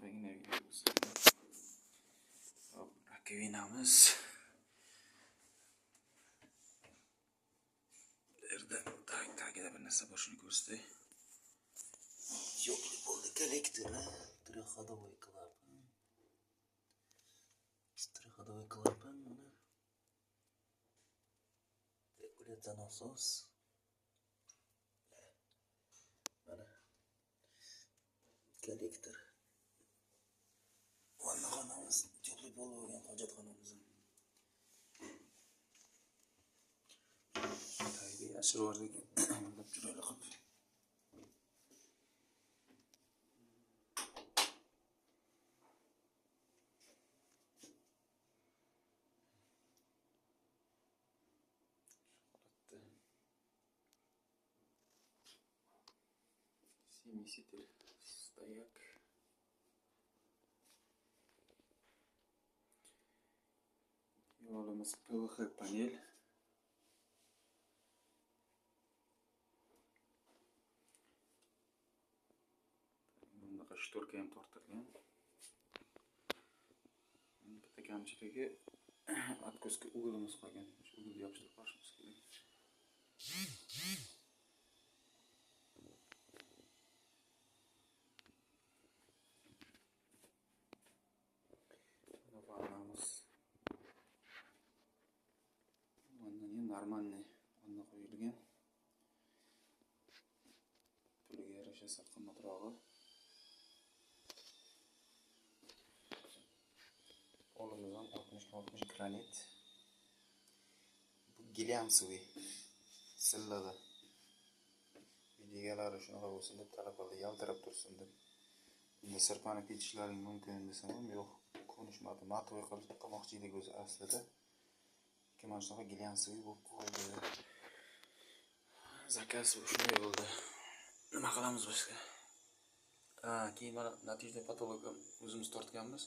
Shunaqagina video bo'lsin. Hop, rakovinamiz. Bu yerda tagida bir narsa bor, shuni ko'rsatay. Тёплый полный коллектор, трехходовой клапан. Трехходовой клапан, mana. Регулятор насос. Mana. Kollektor. Vannaxonamiz, тёплый pol bo'lgan hojatxonamiz. Tagiga yashirib yubordik. Bundab chiroyli qilib. Смеситель, стояк. Yo'limiz PVC panel. Bunaqa shtorka ham tortilgan. Bitta kamchiligi откоска uglimiz qolgan. Shu uglni yopishtirib qo'yishimiz kerak. Vannamiz. Vannani ham normalniy vanna qo'yilgan. Puliga yarasha sal qimmatrog'i. Polimiz ham 60x60 granit. Bu glянцевый sillig'i. Videolari shunaqa bo'lsin deb talab qildi, yaltirab tursin deb. Bunda sirpanib ketishlaring mumkin desam ham yo'q, konishmadi. Matoy qilib qilmoqchi edik o'zi aslida. Lekin mana shunaqa glянцевый bo'lib qoldi. Zakaz shunday bo'ldi. Nima qilamiz boshqa? Keyin mana natijada patolog o'zimiz tortganmiz.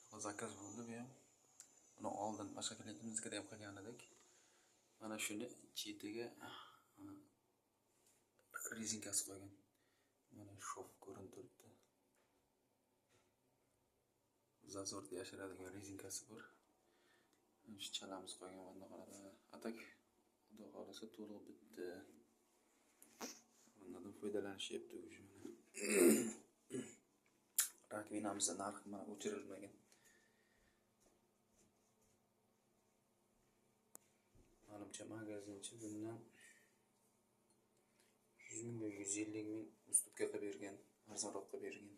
Shunaqa zakaz bo'ldi bu ham. Buni oldin boshqa klientimizga ham qilgan edik. Mana shuni chetiga rezinkasi qo'ygan. Mana shof ko'rinib turibdi. Zazorda yashiradigan rezinkasi bor. Shu chalamiz qo'ygan vannaxonada. Atak xudo xolasa to'liq bitdi. Bundan foydalanishyapti o'sha mana. Rakovinamizni narxi mana o'chirilmagan. Manimcha magazinchi bundan 100 ming yo 150 ming ustupga qilib bergan, arzonroq qilib bergan.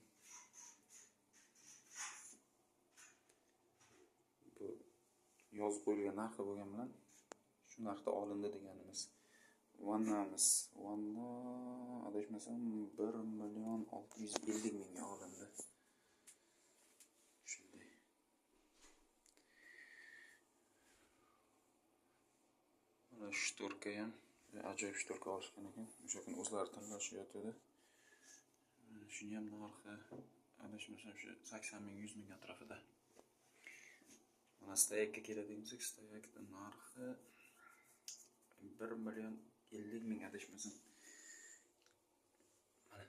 Bu yozib qo'yilgan narxi bo'lgan bilan shu narxda olindi deganimiz. Vannamiz, vanna adashmasam 1 650 000 ga olindi. Shunday. Mana shtorka ham ajoyib shtorka olishgan ekan. O'sha kun o'zlari tanlashyotdi. Shuni ham narxi adashmasam shu 80 ming, 100 ming atrofida. Mana stoyakka keladigan bo'lsak, stoyakning narxi 1 050 000 adashmasam. Mana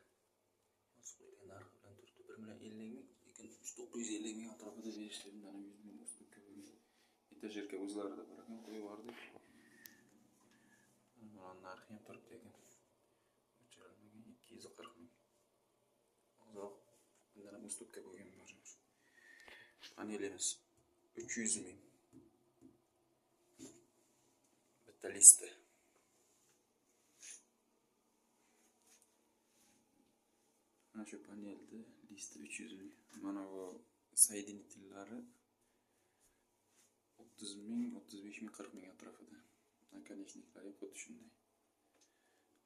yozib qo'yilgan narxi bilan turibdi 1 050 000, lekin 950 ming atrofida berishdi. Bundan ham 100 ming ustupga bo'lgan. Etajerka o'zlarida bor ekan, qo'yib yubordik. Mana narxi ham turibdi ekan. O'chirilmagan 240 ming. Ozroq bundan ham ustupga bo'lgan bor. Panelimiz 300 ming. Bitta listi. Mana shu panelda listi 300 ming. Mana bu соединительлari 30 ming, 35 ming, 40 ming atrofida. Наконечниклari xuddi shunday.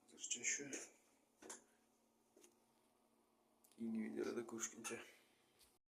Hozircha shu. Keyingi videolarda ko'rishguncha.